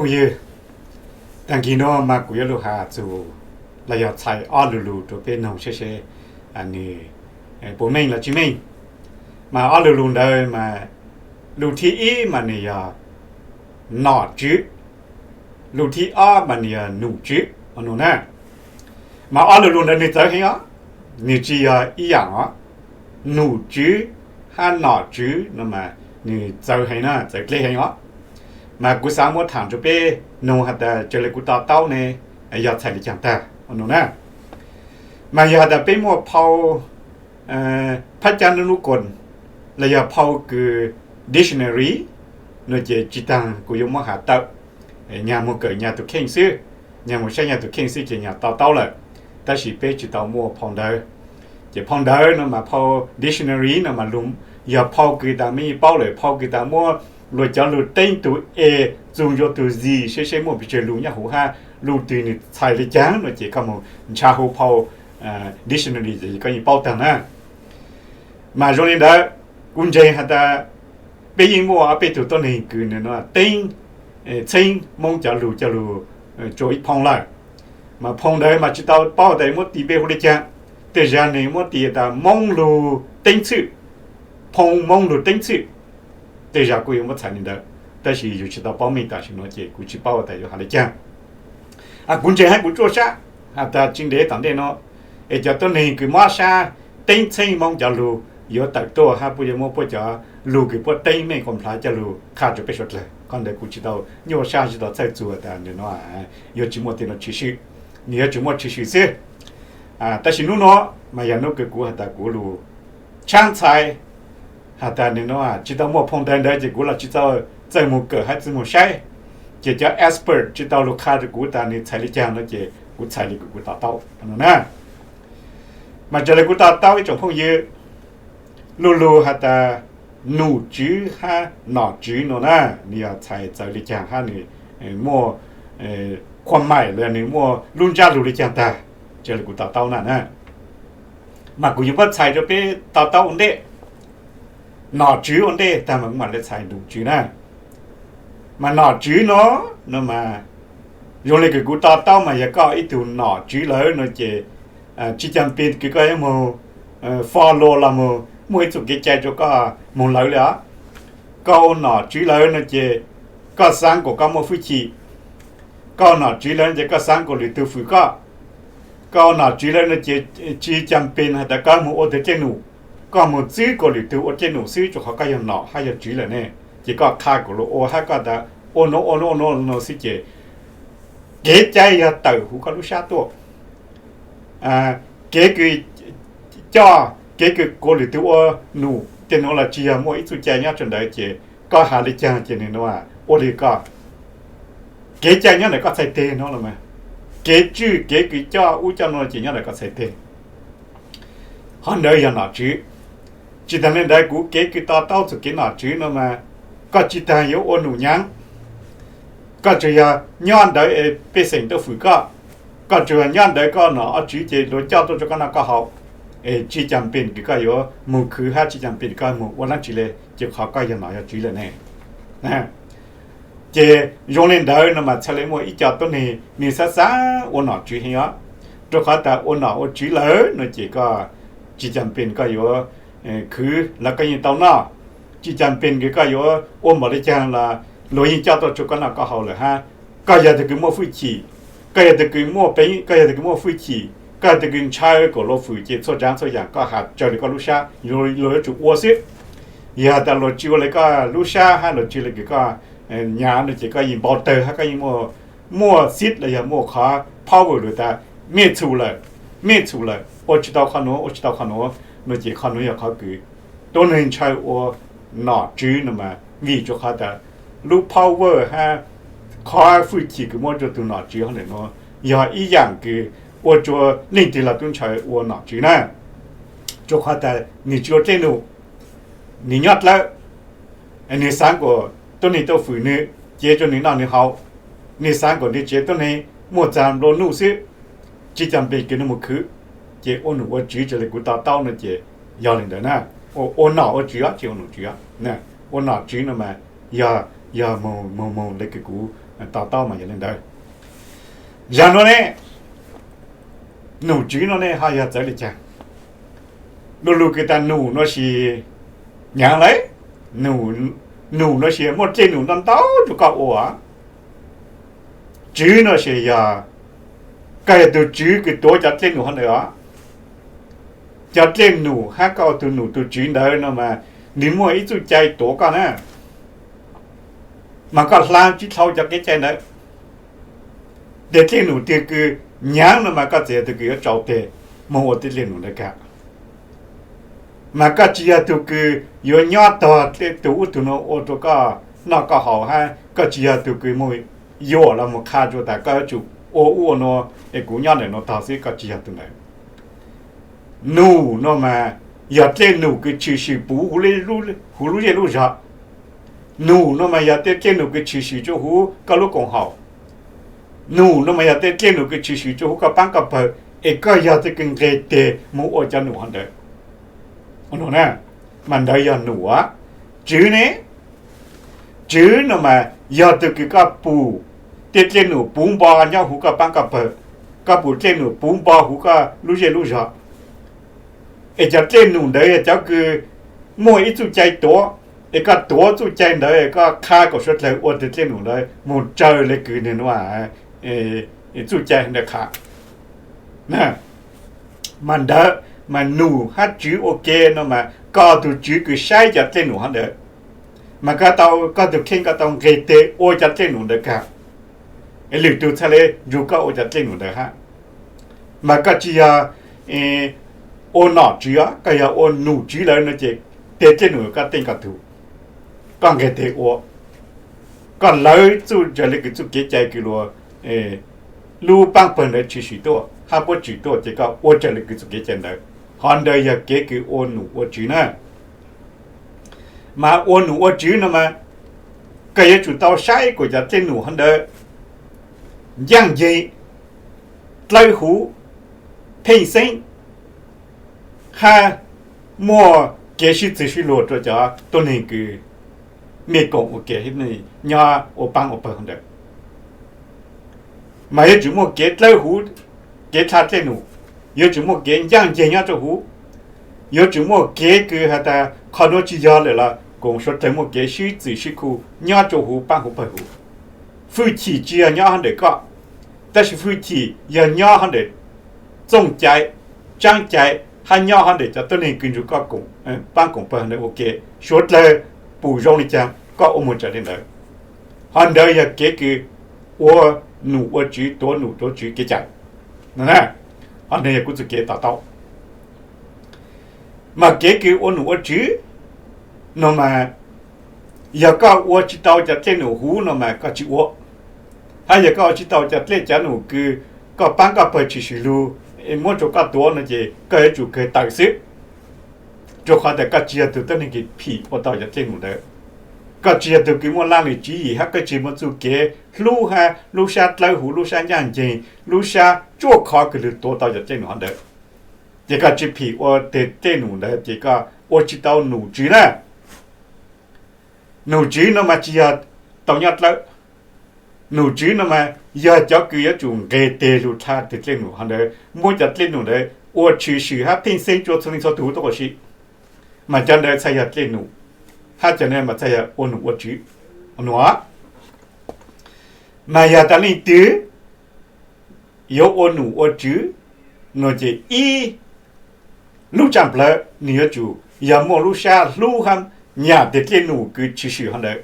Ywg, tag kis no mas kuv yuav lug has txug los yog txhais ob lu lug rua peb noog seb seb nwg puas meej los tsis meej. Mas ob lu lug ntawd mas lu thib ib mas nwg yog nom tswv, lu thib ob mas nwg yog num tswv no na. Mas ob lu lug ntawd nwg txawv heev os, nwg tsis yog ib yaam os. Num tswv hab nom tswv no mas nwg txawv heev na, txawv dleb heev os. Mas kuv xaav muab thaam rua peb noog has tas raws le kuv to taub ne yog txhais le caag tag no na. Mas yog has tas peb muaj phau phab cab nub nub koos los yog phau kws dictionary no ces tsis taag kuv yuav muab has tawm, nyag moog kawm nyag tug kheej xwb, nyag moog saib nyag tug kheej xwb ces nyag to taub lawm, tab sis peb tsis tau muaj phau ntawd. Ces phau ntawd no mas phau dictionary no mas yog phau kws tas mej paub lawm, phau kws tas muab luas cov lug teeb tug A txug rua tug Z seb seb muaj pes tsawg lug nyob huv hab lug twg nwg txhais le caag no ces koj moog nrhav huv phau dictionary ces koj yeej paub taag na. Mas zoo le ntawd, kuv ntseeg has tas peb yeej muaj ob peb tug tuab neeg kws nwg teeb txheeb Moob cov lug coj lug tsua ib phoo lawm. Mas phoo ntawd mas tsis tau paub tas muab tis npe hu le caag, tej zag nwg muab tis tas Moob lug teeb txhwm, phoo Moob lug teeb txhwm. Tej zag kuj yuav muab txhais le ntawd, tab sis yug tsis tau paub meej tam sim no ces kuv tsis paub tas yuav has le caag. Kuv ntseeg hab kuv tsuaj sab has tas tsis ntev tom ntej no es cov tuab neeg kws mob sab teeb txheeb Moob cov lug yuav tawm tuaj hab puab yuav muab puab cov lug kws puab teeb meej qhov nplhav coj lug qha rua peb suav dlawg. Qhov ntawd kuv tsis tau nyuaj sab tsis tau txhawj txug tas nwg no yuav tsis muaj tej no tshwm sim, nwg yuav tsuas muaj tshwm sim xwb. Tab sis nub no mas yog nub kws kuv has tas kuv lug tshaab ntxhais has tas nwg no tsis tau muaj phoo ntawv ntawd ces kuv los tsis txawj moog kawm hab txawj moog saib. Ces cov expert tsis tau lug qha rua kuv tas nwg txhais le caag no ces kuv txhais le kws kuv to taub no na. Mas raws le kuv to taub ib tsoom phooj ywg, lu lug has tas num tswv hab nom tswv no na, nwg yog txhais txawv le caag hab nwg muaj qhua maim los nwg muaj lub ntsab lug le caag tag, raws le kuv to taub na na. Mas kuv yuav muab txhais rua peb to taub ua ntej, nom tswv ua ntej tag mas kuv mam le txhais num tswv na. Mas nom tswv no, no mas zoo le kws kuv to taub mas yog koj ib tug nom tswv lawm no ces tsis cam pes kws koj yuav moog follow los moog muaj ib txuj kev cai rua koj moog lawv le os. Koj ua nom tswv lawm no ces koj xaav kuas koj muaj hwj chim. Koj ua nom tswv lawm no ces koj xaav kuas lwm tug fwm koj. Koj ua nom tswv lawm no ces tsis cam pes has tas koj moog ua tug dlej num, koj moog txwb kuas lwm tug ua dlej num xwb, rua qhov koj yog nom hab yog tswv lawm ne, ces koj qha kuas luas ua hab koj tas ua nuav ua nuav ua nuav xwb ces kev cai yog tawm huv koj lub sab tuaj. Kev kws coj, kev kws kuas lwm tug ua num tej nuav los tsis yog muaj ib txuj cai nyob rua ntawd ces koj has le caag ces nwg nuav ua le koj. Kev cai nyob ntawm koj txhais teg no los mas, kev tswj kev kws coj ub coj nuav ces nyob ntawm koj txhais teg. Qhov ntawd yog nom tswv. Tsis taag le ntawd kuv kev kws to taub txug kev nom tswv no mas koj tsis taag yuav ua num nyaav, koj tsuas yog nyob ntawd es pej xeem tuaj fwm koj, koj tsuas yog nyob ntawd koj nom ob tswv ces luas coj tuaj rua koj noj koj haus, es tsis cam pes kws koj yuav moog khwv hab tsis cam pes koj moog ua dlaab tsi le, ces qhov koj yog nom yog tswv lawm ne. Ces zoo le ntawd no mas txhad le muaj ib co tuab neeg nwg xav xav ua nom tswv heev os, rua qhov tas ua nom ua tswv lawm no ces koj tsis cam pes koj yuav khwv los koj yeej tau noj, tsis cam pes kws koj yuav ua npaum le caag los luas yeej coj tuaj rua koj noj koj haus lawm hab. Koj yog tug kws muaj hwj chim, koj yog tug kws muaj peev, koj yog tug kws muaj hwj chim, koj yog tug kws ntshaw kuas luas fwm ces txhua tsaav txhua yaam koj has raws le koj lub sab, luas yuav tsum ua xwb. Yog tas luas tsis ua le koj lub sab hab luas tsis le kws koj nyaav no ces koj yeej npau tawg hab koj yeej muaj xib los yog muaj qhov power lug tas mej txhum lawm, mej txhum lawm, ua tsis tau qhov nuav, ua tsis tau qhov nuav no ces qhov nuav yog qhov kws tuab neeg ntshaw ua nom tswv no mas vim rua qhov tas lub power hab qhov hwj chim kws muab rua tug nom tswv hov ntawm nuav yog ib yaam kws ua rua leej twg los tub ntshaw ua nom tswv na. Rua qhov tas nwg tsis ua dlej num, nwg nyob dlawb, nwg xaav kuas tuab neeg tuaj fwm nwg, cev rua nwg noj nwg haus, nwg xaav kuas nwg tsev tuab neeg muaj txag nplua nuj xwb, tsis cam pes kws nwg moog khwv. Ces ua nom ua tswv raws le kuv to taub no ces yog le ntawd na. Ua nom ua tswv os, tsis ua nom tswv os. Ua nom tswv no mas yog, yog moog moog le kws kuv To taub mas yog li ntawd. Zag nuav ne, num tswv nuav ne ho yog txawv li caag? Lu lug kws tas num nuav sis nyaav lawm, num nuav sis muaj dlej num ntau ntau rua koj ua. Tswv nuav sis yog koj yog tug tswv kws tuav cov dlej num hov ntawd os. Cov dlej num hab koj ua tug num tug tswv ntawd no mas nwg muaj ib txuj cai tuav koj na, mas koj hla tsi dlhau cov kev cai ntawd. Tes dlej num twg kws nyaav no mas koj txawm yog tug kws yuav tsau tes moog ua tej dlej num ntawd kag. Mas koj tsi yog tug kws yuav nyob tog dlej tug ub tug nuav ua rua koj noj koj haus hab koj tsi yog tug kws moog yuam los moog qha rua tas koj yuav tsum ua ub ua nuav es kuv nyob ntawm nuav tog xwb, koj tsi yog tug ntawd. Num no mas yog dlej num kws tshwm sim puv huv lub zej lub zog. Num no mas yog tej dlej num kws tshwm sim rua huv koj lub koom haum. Num no mas yog tej dlej num kws tshwm sim rua huv koj paab koj pawg, es koj yog tej kws nqeg teg moog ua cov num hov ntawd. Mas ntawd yog num. Tswv ne, tswv no mas yog tug kws koj pum tej dlej num puv npo nyob huv koj paab koj pawg, koj pum dlej num puv npo huv koj lub zej lub zog. Es cov dlej num ntawd yog cov kws muaj ib txuj cai tuav, es koj tuav txuj cai ntawd koj qha kom suav dlawg ua tej dlej num ntawd moog raws le kws nwg nuav txuj cai ntawd qha. Mas ntawd mas num hab tswv ua ke no mas koj tug tswv kws saib cov dlej num hov ntawd, mas koj tau, koj tug kheej koj tau nqeg teg ua cov dlej num ntawd kag, es lwm tug txhaj le nrug koj ua cov dlej num ntawd hab. Mas koj tsi yog ua nom tswv, koj yog ua num tswv lawm no ces tej dlej num koj teej koj tug, koj nqeg teg ua, koj lawv txuj raws le kws txuj kev cai kws luag lub paab pawg ntawd tshwm sim tuaj hab puab tswm tuaj ces koj ua raws le kws txuj kev cai ntawd. Hov ntawd yog kev kws ua num ua tswv na. Mas ua num ua tswv no mas koj yuav tsum tau saib kuas cov dlej num hov ntawd ncaaj nceeg, dlawb huv, pheej xeeb, hab muaj kev sib txwv sib luag rua cov tuab neeg kws mej koom ua ke nyob ua paab ua pawg hov ntawd. Mas yuav tsum muaj kev dlawb huv, kev dlha dlej num, yuav tsum muaj kev ncaaj nceeg nyob rua huv, yuav tsum muaj kev kws has tas qhov nuav tsi yog lawm los koom suav dlawg muaj kev sib txwv sib khu nyob rua huv paab huv pawg huv. Fwj chim tsi yog nyob hov ntawm koj, tab sis fwj chim yog nyob hov ntawm txooj cai, tsaab cai, hab nyob hov ntawm cov tuab neeg kws nrug koj paab koom pawg ntawd ua ke, suav dlawg pum zoo li caag koj ua moog raws li ntawd. Hov ntawd yog kev kws ua num ua tswv, tuav num tuav tswv kev cai. Hov ntawd yog kuv txuj kev to taub. Mas kev kws ua num ua tswv no mas yog koj ua tsi tau cov dlej num huv no mas koj tsi ua, hab yog koj ua tsi tau cov dlej cov num kws koj paab koj pawg tshwm sim lug muab rua koj tuav no ces koj yuav tsum kawg tawm xwb. Rua qhov tas koj tsi yog tug tuab neeg kws phim ua tau cov dlej num ntawd. Koj tsi yog tug kws muaj laj lim tswv yim hab koj tsi muaj txuj kev hlub hab lub sab dlawb huv, lub sab ncaaj nceeg, lub sab tsuaj khov kws lug tuav tau cov dlej num hov ntawd. Ces koj tsi phim ua tej dlej num ntawd ces koj ua tsi tau num tswv na. Num tswv no mas tsi yog tau nyob dlawb. Num tswv no mas yog cov kws yuav tsum nqeg teg lug dlha tej dlej num hov ntawd, muab cov dlej num ntawd ua tshwm sim hab pheej xeeb rua txhua leej txhua tug tuab si. Mas cov ntawd txhaj yog dlej num, hab cov ntawd mas txhaj yog ua num ua tswv. Nua mas yog tas leej twg yuav ua num ua tswv no ces ib, lub tsaaj plawg nwg yuav tsum yog muaj lub sab hlub hab nyam tej dlej num kws tshwm sim hov ntawd,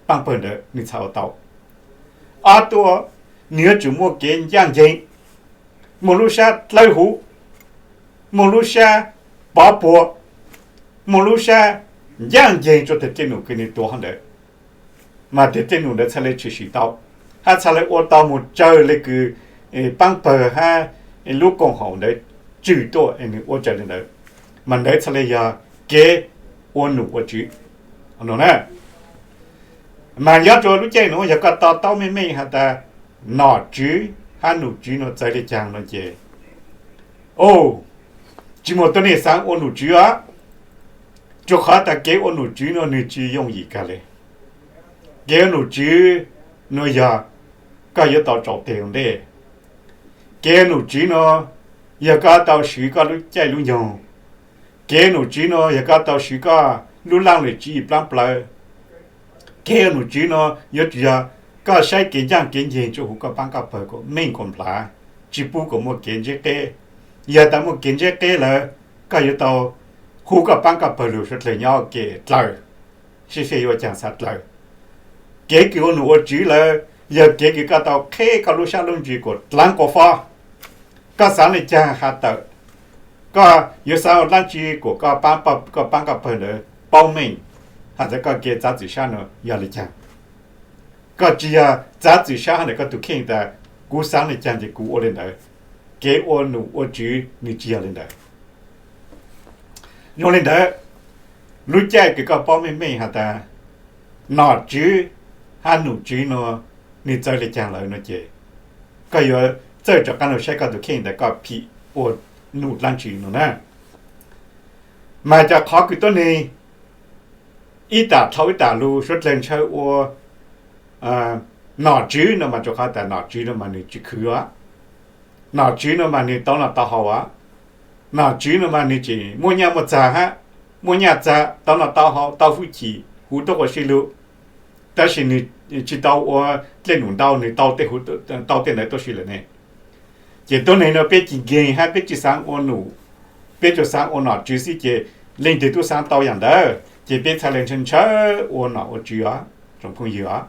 paab pawg ntawd nwg txhaj ua tau. Ob tuaj, nwg yuav tsum muaj kev ncaaj nceeg, muaj lub sab dlawb huv, muaj lub sab pov puag, muaj lub sab ncaaj nceeg rua tej dlej num kws nwg tuav hov ntawd, mas tej dlej num ntawd txhaj le tshwm sim tau, hab txhaj le ua tau moog raws le kws paab pawg hab lub koom haum ntawd tswm tuaj es nwg ua raws le ntawd. Mas ntawd txhaj le yog kev ua num ua tswv. Mas nyob rua lub caij nuav yog koj to taub meej meej has tas nom tswv hab num tswv nuav txawv le caag no ces, o, tsi muaj tuab neeg xaav ua num tswv os. Rua qhov tas kev ua num tswv nuav nwg tsi yooj yim kag le. Kev ua num tswv nuav yog koj yuav tau tsaus teg ua ntej. Kev ua nom tswv no yog koj tau siv koj lub caij lub nyoog. Kev ua nom tswv no yog koj tau siv koj lub laj lim tswv yim plaab plawv. Kev ua nom tswv no yuav tsum yog koj saib kev ncaaj kev nceeg rua huv koj paab koj pawg kom meej kom nplhav, tsi pub kom muaj kev ntseb qeb. Yog tas muaj kev ntseb qeb lawm, koj yuav tau hu koj paab koj pawg lug suav dlawg nyob ua ke dlawg, sib fij yuav caag xaav dlawg. Kev kws ua nom ua tswv lawm yog kev kws koj tau qheb koj lub sab lub ntsws kom dlaav quas fob. Koj xaav le caag has tawm, koj yuav xaav ua dlaab tsi kom koj paab koj pawg ntawd paub meej has tas koj kev txav txim sab no yog le caag. Koj tsi yog txav txim sab hab ntawm koj tug kheej tas kuv xaav le caag ces kuv ua le ntawd. Kev ua nom ua tswv nwg tsi yog le ntawd. Zoo le ntawd, lub caij kws koj paub meej meej has tas nom tswv hab nom tswv no nwg txawv le caag lawm no ces koj yuav txawj rov qaab lug saib koj tug kheej tas koj phim ua nom dlaab tsi no na. Mas cov qhov kws tuab neeg ib tam dhau ib tam lug suav dlawg ntshaw ua nom tswv no mas rua qhov tas nom tswv no mas nwg tsi khwv os. Nom tswv no mas nwg tau noj tau haus os. Nom tswv no mas nwg tseem muaj nyaj muaj txag hab, muaj nyaj txag tau noj tau haus tau hwj chim huv tuab quas sij lug, tab sis nwg tsi tau ua dlej num ntau, nwg tau tej ntawd tuab si lawm ne. Ces tuab neeg no peb tsi nkeeg hab peb tsi xaav ua num, peb tsuas xaav ua nom tswv xwb ces leej twg tub xaav tau yaam ntawd ces peb txhaj le ntshaw ntshaw ua nom ua tswv os tsoom phooj ywg os.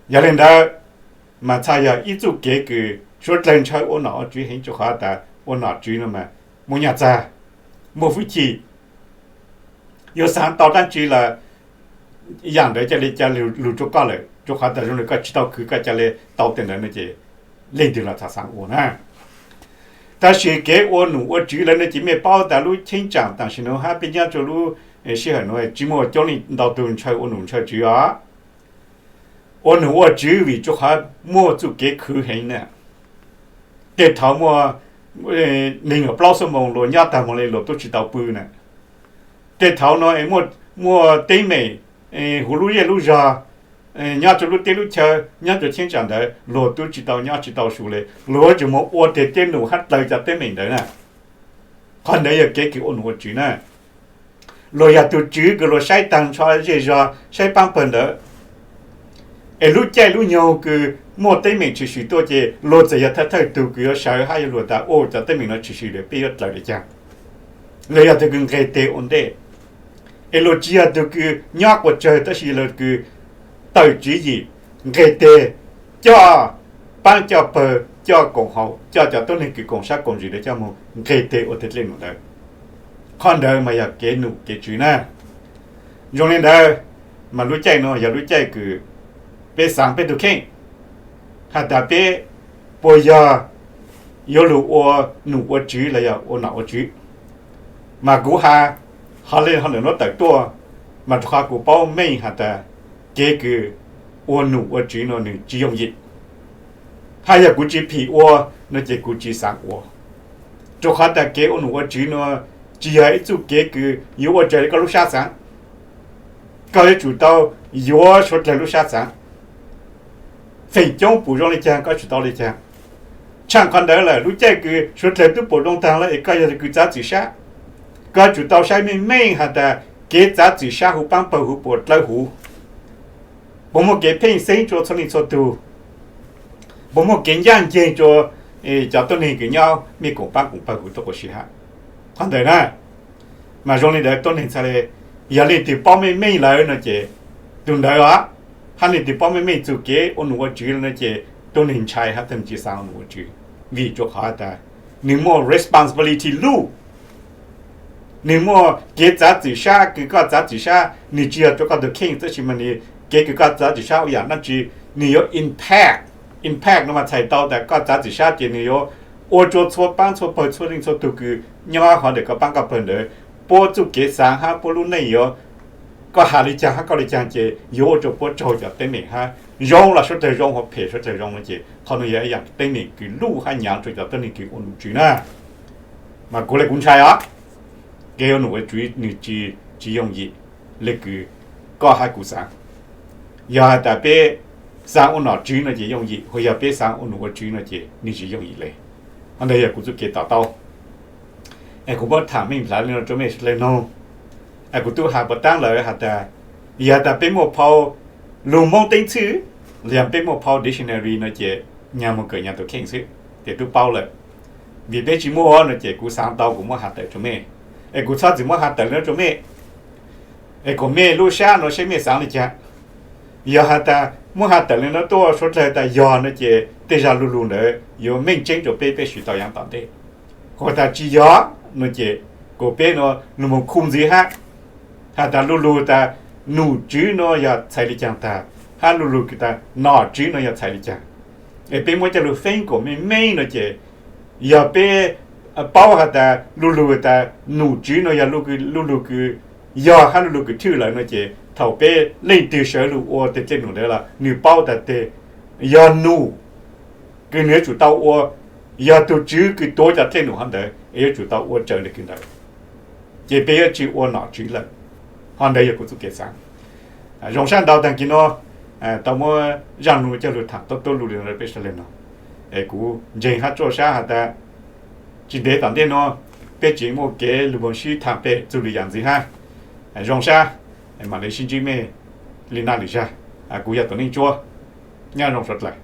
Yog le ntawd mas txhaj yog ib txuj kev kws suav dlawg ntshaw ua nom ua tswv heev rua qhov tas ua nom tswv no mas muaj nyaj txag, muaj hwj chim, yuav xaav tau dlaab tsi los yaam ntawd ca le ca lug rua koj lawm rua qhov tas zoo le koj tsi tau khwv koj ca le tau tej ntawd no ces leej twg los txhaj xaav ua na. Tab sis kev ua nom ua tswv lawm no ces mej paub tas lub cheeb tsam tam sim nuav hab peb nyob rua lub sij hawm nuav tsi muaj coob leej ntau tug ntshaw ua nom ntshaw tswv os. Ua nom ua tswv vim rua qhov muaj txuj kev khwv heev na. Tej thaud muaj neeg yuav plaub xuab moos luag nyob tag moog le luag tub tsi tau pw na. Tej thaud no muaj teeb meem huv lub zej lub zog, nyob rua lub teb lub chaw, nyob rua cheeb tsam ntawd luag tub tsi tau nyob tsi tau su le, luag tseem moog ua teg tej num hab dlaws cov teeb meem ntawd na. Qhov ntawd yog kev kws ua nom ua tswv na. Luag yog tug tswv kws luag saib taag nrho zej zog, saib paab pawg ntawd. Es lub caij lub nyoog kws muaj teeb meem tshwm sim tuaj ces luag txawm yog thawj thawj tug kws yuav sawv hab yuav lug tas ua cov teeb meem no tshwm sim lawm peb yuav dlaws le caag. Luag yog tug kws nqeg teg ua ntej. Es luag tsi yog tug kws nyob quas tsawg tab sis luag kws tawm tswv yim, nqeg teg, coj paab coj pawg, coj koom haum, coj cov tuab neeg kws koom sab koom ntsws ntawd coj moog nqeg teg ua teg dlej num ntawd. Qhov ntawd mas yog kev num kev tswv na. Zoo le ntawd, mas lub caij no yog lub caij kws peb xaav peb tug kheej has tas peb puas yog yuav lug ua num ua tswv los yog ua nom ua tswv. Mas kuv has hov le hov ntawm nuav tawm tuaj, mas rua qhov kuv paub meej has tas kev kws ua num ua tswv no nwg tsi yooj yim. Hab yog kuv tsi phim ua no ces kuv tsi xaav ua. Rua qhov tas kev ua num ua tswv no tsi yog ib txuj kev kws yuav ua raws le koj lub sab xaav. Koj yuav tsum tau yuav suav dlawg lub sab xaav. Feem coob pum zoo le caag koj tsum tau le caag. Tshaaj qhov ntawd lawm lub caij kws suav dlawg tub pum zoo taag lawm es koj yog kws txav txim sab, koj yuav tsum tau saib meej meej has tas kev txav txim sab huv paab pawg huv puas dlawb huv, puas muaj kev pheej xeeb rua txhua leej txhua tug, puas muaj kev ncaaj nceeg rua cov tuab neeg kws nyob mej koom paab koom pawg huv tuab quas sij hab. Qhov ntawd na, mas zoo le ntawd tuab neeg txhaj le, yog leej twg paub meej meej lawm no ces tug ntawd os, hab leej twg paub meej meej txuj kev ua num ua tswv lawm no ces tuab neeg ntshai hab tuab neeg tsi xaav ua num ua tswv, vim rua qhov tas nwg muaj responsibility luj. Nwg muaj kev txav txim sab kws koj txav txim sab, nwg tsi yog rua koj tug kheej tab sis mas nwg kev kws koj txav txim sab ua yaam dlaab tsi, nwg yuav impact, impact no mas txhais tau tas koj txav txim sab ces nwg yuav ua rua txhua paab txhua pawg txhua leej txhua tug kws nyob hov ntawm koj paab koj pawg ntawd, puab txuj kev xaav hab puab lub neej yuav, koj has le caag hab koj le caag ces yuav ua rua puab raug cov teeb meem hab zoo los suav dlawg zoo, ho phem suav dlawg zoo no ces qhov no yog ib yaam teeb meem kws luj hab nyaav rua cov tuab neeg kws ua num tswv na. Mas kuv le kuv ntshai os, kev ua num ua tswv nwg tsi, tsi yooj yim le kws koj hab kuv xaav. Yog has tas peb xaav ua nom tswv no ces yooj yim, hos yog peb xaav ua nom ua tswv no ces nws tsis yooj yim le. Qhov ntawd yog kuv txuj kev to taub. Es kuv muab tham meej plhav li no rua mej sawv dlawg noog. Kuv tub has puas taab lawm has tas, yog tas peb muaj phau lug Moob teeb txhwb, los yog peb muaj phau dictionary no ces nyag moog kawm nyag tus kheej xwb ces tub paub lawm. Vim peb tsis muaj no ces kuv xaav tau kuv muab has tawm rua mej. Es kuv txhob txwm muab has tawm li no rua mej, es kuas mej lub sab no seb mej xaav li cas. Yog has tas muab has tawm li no tuaj suav dlawg tas yog no ces tej zag lu lug ntawd yuav meej tseeb rua peb, peb siv tau yaav tom ntej. Kuas tas tsis yog no ces kuas peb no lug moog khu ntxiv hab, has tas lu lug tas nom tswv no yog txhais li caag tag, hab lu lug tas nom tswv no yog txhais li caag. Es peb muab coj lug feeb kuas meej meej no ces yog peb paub has tas lu lug tas nom tswv no yog lu lug kws yog hab lu lug kws thwj lawm no ces thaum peb leej twg sawv lug ua tej dlej num ntawd los nwg paub tas tes yog nom kws nwg yuav tsum tau ua, yog tug tswv kws tuav cov dlej num hov ntawd es yuav tsum tau ua raws le kws ntawd, ces peb yuav tsis ua nom tswv lawm. Hov ntawd yog kuv txuj kev xaav. Zoo sab ntau taag kis no tau muab zaaj lug coj lug tham tuab tuab lug li no rua peb sawv dlawg noog. Es kuv ntseeg hab tsuaj sab has tas tsis ntev tom ntej no peb tseem muaj kev lug moog sib tham pem txug lwm yaam ntxiv hab. Zoo sab, maam le sib ntsib mej li naj li zag. Kuv yog Tuam Neej Tsuab, nyob zoo sawv dlawg.